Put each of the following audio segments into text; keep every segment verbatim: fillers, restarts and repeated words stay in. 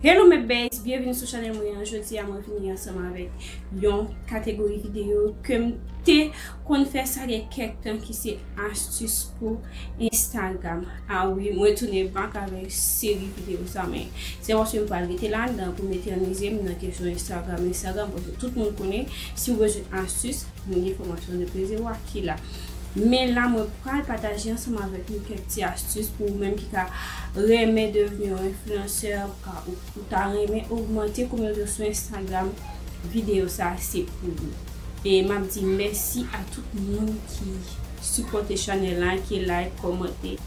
Hello my babes, byenvini sou chanèl mwen an. Jodi a mwen vini ansanm avèk yon kategori videyo ke m te konn fè sa gen kèk tan, ki se astis pou Instagram. A wi, mwen tounen back avèk seri videyo sa, men se paske m pral rete ladan pou m etènize m nan kesyon Instagram, Instagram, paske tout moun konnen si w bezwen astis, mwen gen fòmasyon de Prezewak ki la. Men la, mwen pral pataje ansanm avèk nou kèk ti astis pou ou menm ki ka renmen devni yon enfliyansè, ou ka, ou, ou ta renmen ogmante kominote sou Instagram, videyo sa a se pou ou. E m ap di mèsi a tout moun ki sipòte chanèl la, ki like, kòmante,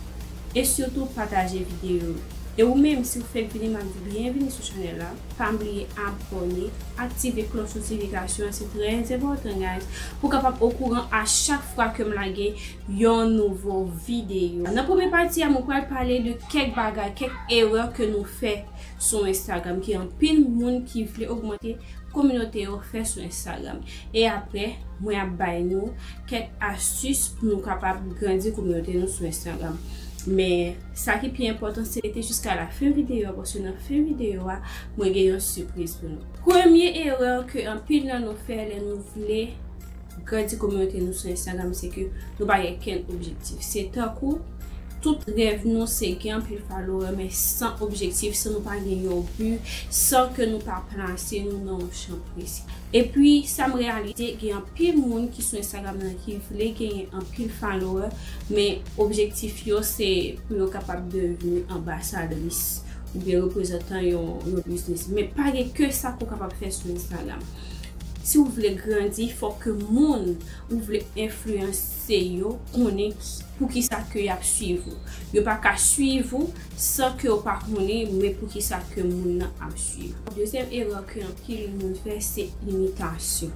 e sitou pataje videyo yo. E ou menm, si w fèk vini, m ap di byenvini sou chanèl la. Pa bliye abòne, aktive klòch notifikasyon an, se trè enpòtan, guys, pou w kapab okouran a chak fwa ke m lage yon nouvo videyo. Nan premye pati a, mwen pral pale de kèk bagay, kèk erè ke nou fè sou Instagram, ke anpil moun ki vle ogmante kominote yo fè sou Instagram. E apre, mwen ap bay nou kèk astis pou nou kapab grandi kominote nou sou Instagram. Men, sa ki pi enpòtan, se rete jiska la fen videyo a, paske nan fen videyo a, mwen gen yon sipriz pou nou. Premye erè ke anpil nan nou fè lè nou vle grandi kominote nou sou Instagram, se ke nou pa gen kenn objektif. Se tankou tout rèv nou se gen anpil follower, men san objektif, san nou pa gen yon bi, san ke nou pa plase nou nan yon chan presi. Epi, sa m reyalize, gen anpil moun ki sou Instagram nan ki vle genyen anpil follower, men objektif yo se pou yo kapab devni anbasadris oubyen reprezantan yon, yon biznis. Men pa gen ke sa ke w kapab fè sou Instagram. Si w vle grandi, fòk ke moun ou vle enfliyanse yo konnen ki, poukisa ke y ap swiv ou. Yo pa ka swiv ou san ke yo pa konnen men poukisa ke moun nan ap swiv ou. Dezyèm erè ke anpil moun fè, se imitasyon.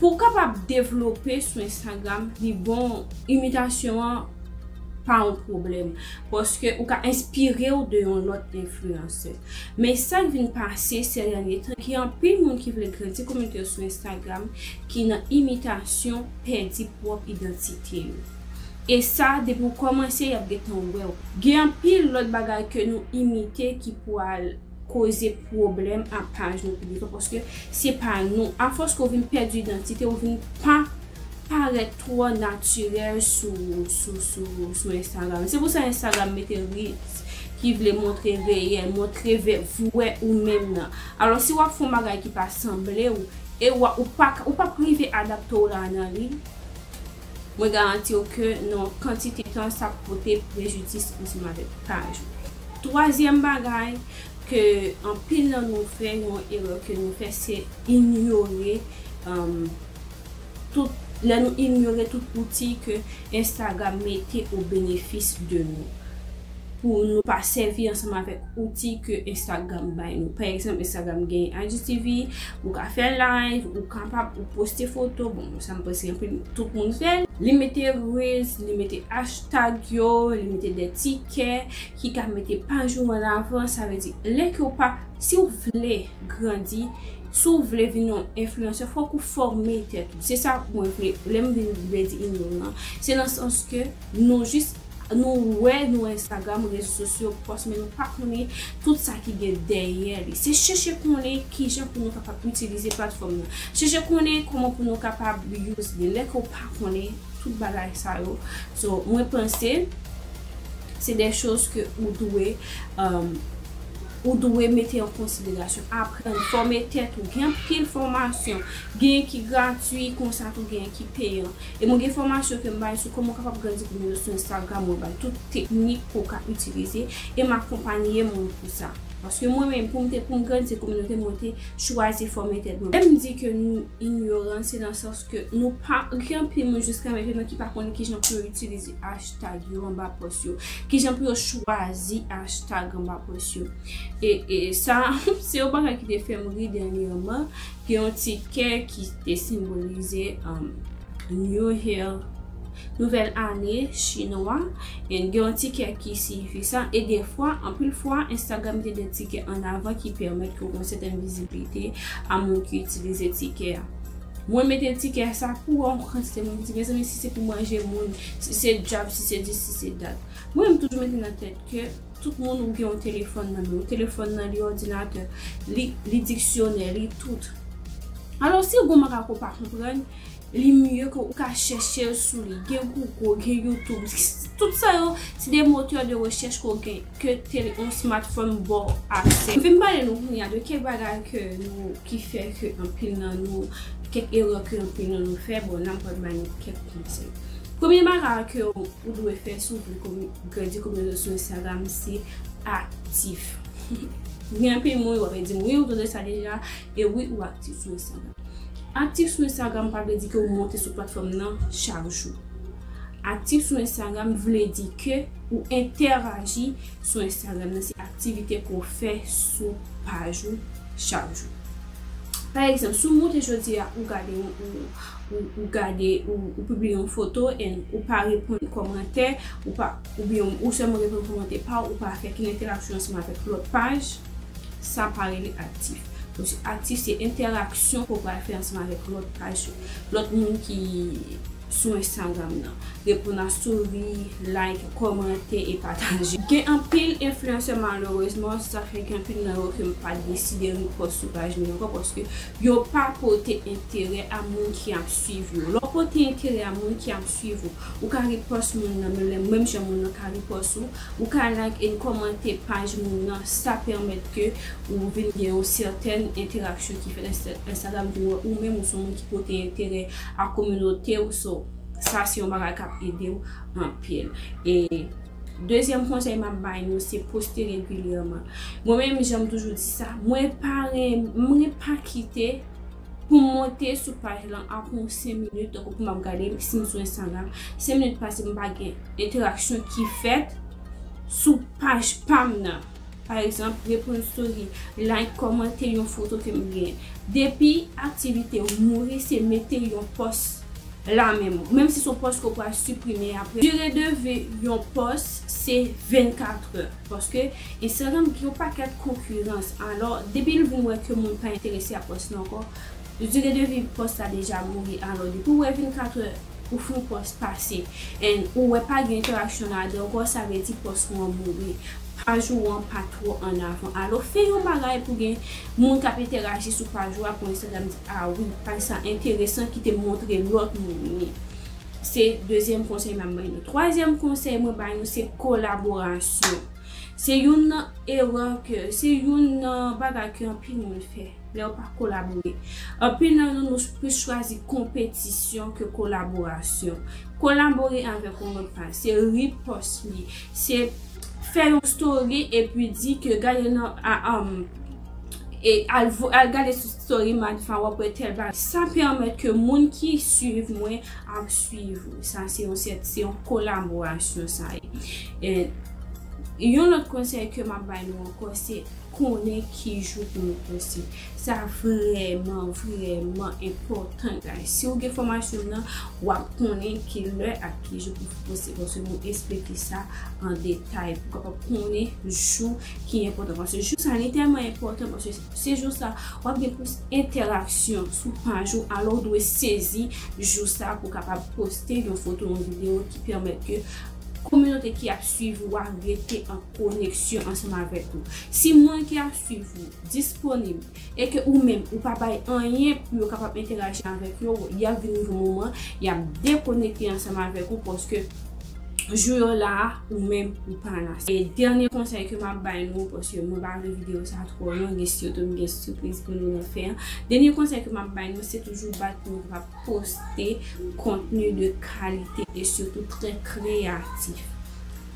Pou w kapab devlope sou Instagram, li bon, imitasyon an pa yon pwoblèm, paske ou ka enspire w de yon lòt enfliyansè. Men sa k vin pase sè dènye tan, gen anpil moun ki vle grandi kominote yo sou Instagram, ki nan imitasyon, pèdi pwòp idantite yo. E sa, depi w kòmanse, y ap gentan wè w. Gen anpil lòt bagay ke nou imite ki pral koze pwoblèm a paj nou piblik la, paske se pa nou. Afòs ke w vin pèdi idantite, w vin pa parèt twò natirèl sou, sou, sou, sou Instagram. Se pou sa Instagram mete reels ki vle montre reyèl, montre vè, vrè ou menm nan. Alò, si w ap fè yon bagay ki pa sanble w, e w, ou pa, ou p ap rive adapte w la nan li, mwen garanti w ke nan kantite tan, sa ap pote prejidis ansanm avèk paj ou. Twazyèm bagay ke anpil nan nou fè, yon erè ke nou fè, se inyore, um, tout, lè nou inyore tout outi ke Instagram mete o benefis de nou, pou nou pa sèvi ansanm avèk outi ke Instagram bay nou. Pa egzanp, Instagram gen I G T V, ou ka fè live, ou kapab, ou poste foto. Bon, sa m panse anpil tout moun fè l. Li mete reels, li mete hashtag yo, li mete de tikè ki ka mete paj ou an avan. Sa vle di, lè ke w pa, si w vle grandi, si w vle vin yon enfliyansè, fòk ou fòme tèt ou. Se sa mwen vle, lè m vin vle di inyoran, se nan sans ke nou jis, nou wè, nou wè Instagram, rezo sosyo, pòs, men nou pa konnen tout sa ki gen dèyè li. Se chèche konnen kijan pou nou kapab itilize platfòm nan. Chèche konnen kòman pou nou kapab use li. Lè ke w pa konnen tout bagay sa yo. So, mwen panse, se de choz ke ou dwe, um, ou dwe mete an konsiderasyon. Aprann, fòme tèt ou. Gen anpil fòmasyon. Gen ki gratui, konsa tou gen ki peyan. E mwen gen fòmasyon ke m bay sou kòman w kapab grandi kominote sou Instagram. Mwen bay tout teknik pou w ka itilize. E m akonpanye moun pou sa. Paske mwen menm, pou m te, pou m grandi kominote, mwen te chwazi fòme tèt mwen. Lè m di ke nou inyoran, se nan sans ke nou pa, gen anpil moun jiska mentenan ki pa konnen kijan pou yo itilize hashtag yo anba pòs yo, kijan pou yo chwazi hashtag anba pòs yo. E, e sa, se yon bagay ki te fè m ri dènyèman. Gen yon tikè ki te senbolize, um, New Year, nouvèl ane chinwa, and gen yon tikè ki siyifi sa, e defwa, anpil fwa, Instagram mete de tikè an avan ki pèmèt ke w gen yon sètèn vizibilite a moun ki itilize tikè a. Mwen mete tikè sa pou wè yon kantite moun ki di, mezanmi, si se pou manje moun, si se djab, si se dis, si se dat. Mwen, m toujou mete nan tèt ke Tout moun ou gen yon telefòn nan men w. Telefòn nan, li òdinatè, li, li diksyonè, li tout. Alò, si yon makak ou pa konprann, li mye ke ou ka chèche l sou li. Gen Google, gen YouTube. Tout sa yo, se de motè de rechèch ke w gen, ke tele, yon smartphone ba w aksè. M fin pale nou kounye a de kèk bagay ke nou, ki fè ke anpil nan nou, kèk erè ke anpil nan nou fè, bon, n ap pral ba nou kèk konsèy. Premye bagay ke ou dwe fè si w vle komi-, grandi kominote sou Instagram, se aktif. Gen anpil moun, w ap di m, "Wi, ou tande sa deja, e wi, ou aktif sou Instagram." Aktif sou Instagram pa vle di ke ou monte sou platfòm nan chak jou. Aktif sou Instagram vle di ke ou entèraji sou Instagram nan, se aktivite ke w fè sou paj ou chak jou. Pa egzanp, si w monte jodi a, ou gade yon, ou, ou, ou gade, ou, ou pibliye yon foto, and ou pa reponn kòmantè, ou pa, oubyen ou sèlman reponn kòmantè pa w, ou pa fè okenn entèraksyon ansanm avèk lòt paj, sa pa rele aktif. Paske aktif se entèraksyon ke w pral fè ansanm avèk lòt paj, lòt moun ki sou Instagram nan. Reponn a story, like, kòmante e pataje. Gen anpil enfliyansè, malerezman, sa fè gen anpil nan yo ke m pa deside repòs sou paj mwen ankò, paske yo pa pote enterè a moun ki ap swiv yo. Lè w pote enterè a moun ki ap swiv ou, ou ka repòs moun nan, menm lè, menm jan moun nan ka repòs ou, ou ka like and kòmante paj moun nan, sa pèmèt ke ou vin gen yon sètèn entèraksyon ki fèt. Insta-, Instagram vin wè ou menm ou se yon moun ki pote enterè a kominote w, so sa se yon bagay k ap ede w anpil. E dezyèm konsèy m ap bay nou, se poste regilyèman. Mwen menm, jan m toujou di sa, mwen pa ren-, mwen pa kite pou m monte sou paj lan apre yon senk minit, tankou pou m ap gade si m sou Instagram, senk minit pase m pa gen entèraksyon ki fèt sou paj pa m nan. Pa egzanp, reponn story, like, kòmante yon foto ke m gen. Depi aktivite w mouri, se mete yon pòs la menm. Menm si se yon pòs ke w pral siprime apre. Dire de vi yon pòs, se vennkat è. Paske Instagram gen yon pakèt konkirans. Alò, depi l vin wè ke moun pa enterese a pòs lan ankò, dire de vi pòs la deja mouri. Alò, depi w wè vennkat è, ou fè yon pòs pase, and ou wè pa gen entèraksyon ladan ankò, sa vle di pòs ou an mouri. Paj ou an pa twò an avan. Alò, fè yon bagay pou gen moun k ap entèraji sou paj ou a, pou Instagram di, "A wi, paj sa enteresan, kite m montre lòt moun li." Se dezyèm konsèy m ap bay nou. Twazyèm konsèy mwen bay nou, se kolaborasyon. Se youn nan erè ke, se youn nan bagay ke anpil moun fè. Lè yo pa kolabore. Anpil nan nou, nou plis chwazi konpetisyon ke kolaborasyon. Kolabore avèk yon lòt paj, se repost li, se fè yon story epi di ke gade nan, a, um, e al, vo- al gade sou story Madfa, w ap wè tèl bagay. Sa pèmèt ke moun ki swiv mwen ap swiv ou. Sa se yon, se, se yon kolaborasyon sa ye. E yon lòt konsèy ke m ap bay nou ankò, se konnen ki jou pou nou poste. Sa vrèman, vrèman enpòtan, guys. Si w gen fòmasyon m nan, w ap konnen ki lè ak ki jou pou poste, paske nou esplike sa an detay pou w kapab konnen jou ki enpòtan. Paske jou sa, li tèlman enpòtan, paske se jou sa, w ap gen plis entèraksyon sou paj ou, alò w dwe sezi jou sa pou w kapab poste yon foto, yon videyo ki pèmèt ke kominote ki ap swiv ou a rete an koneksyon ansanm avèk ou. Si moun ki ap swiv ou disponib e ke ou menm ou pa bay anyen pou yo kapab entèraji avèk yo, y ap vin rive yon moman, y ap dekonekte ansanm avèk ou paske jou yo la a, ou menm ou pa la. E dènye konsèy ke m ap bay nou, paske mwen pa vle videyo sa twò long, e sitou m gen sipriz pou nou nan fen an. Dènye konsèy ke m ap bay nou, se toujou bat pou nou kapab poste kontni de kalite e sitou trè kreyatif.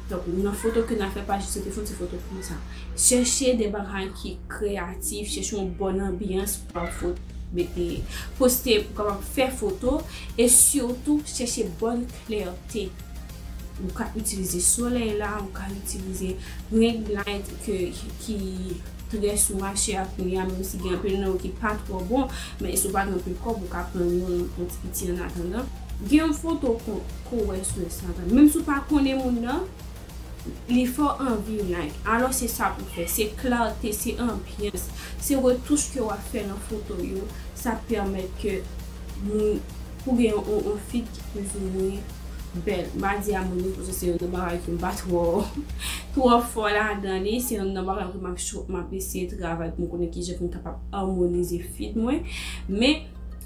Donk, nan foto ke n a fè, pa jis rete fè ti foto konsa. Chèche de bagay ki kreyatif, chèche yon bòn anbyans pou w fot-, mete, poste pou w kapab fè foto, e sitou chèche bòn klète. Ou ka itilize solèy la, ou ka itilize ring light ke, ki trè sou mache a kounye a, menm si gen anpil nan yo ki pa twò bon, men si w pa gen anpil kòb, ou ka pran yon, yon ti piti an atandan. Gen yon foto ke w wè sou Instagram, menm si w pa konnen moun nan, li fè w anvi like. Alò, se sa pou w fè. Se klète, se anbyans, se retouch ke w ap fè nan foto yo. Sa pèmèt ke moun, pou gen yon, yon, yon feed ki plizoumwen bèl. M pa di amonize paske se youn nan bagay ke m pa twò twò fò ladan li. Se youn nan bagay ke m ap cho- m ap eseye travay pou m konnen kijan pou m kapab amonize feed mwen. Men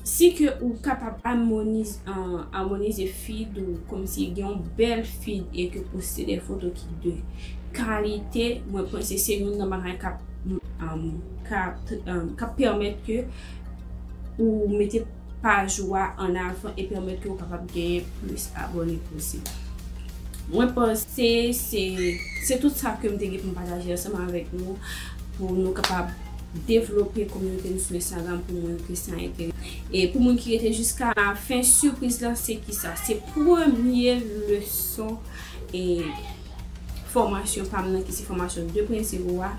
si ke ou kapab amonize, an, amonize feed ou, kòmsi gen yon bèl feed e ke poste de foto ki de kalite, mwen panse se youn nan bagay k ap, an, k ap, an, k ap pèmèt ke ou mete paj ou a an avan e pèmèt ke ou kapab genyen plis abòne posib. Mwen panse se, se tout sa ke m te gen pou m pataje ansanm avèk nou, pou nou kapab devlope kominote nou sou Instagram, pou moun ke sa enterese. E pou moun ki rete jiska lafen, sipriz la se kisa? Se premye leson e fòmasyon pa m nan, ki se fòmasyon de pwen zewo a,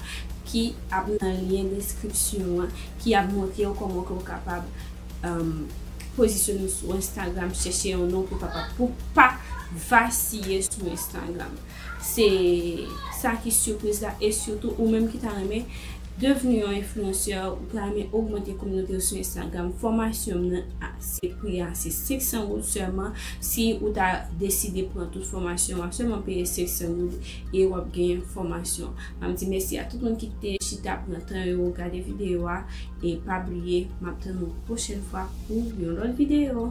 ki ap nan lyen deskripsyon an, ki ap montre w kòman ke w kapab, um, pozisyone w sou Instagram, chèche yon non pou w kapab, pou pa vasiye sou Instagram. Se sa ki sipriz la, e sitou ou menm ki ta renmen devni yon enfliyansè, ou ta renmen ogmante kominote w sou Instagram, fòmasyon m nan, a, se pri a se senk san goud sèlman. Si ou ta deside pran tout fòmasyon, w ap sèlman peye senk san goud e w ap genyen fòmasyon. M ap di mèsi a tout moun ki te chita pran tan yo gade videyo a, e pa bliye, m ap tann nou pwochèn fwa pou yon lòt videyo.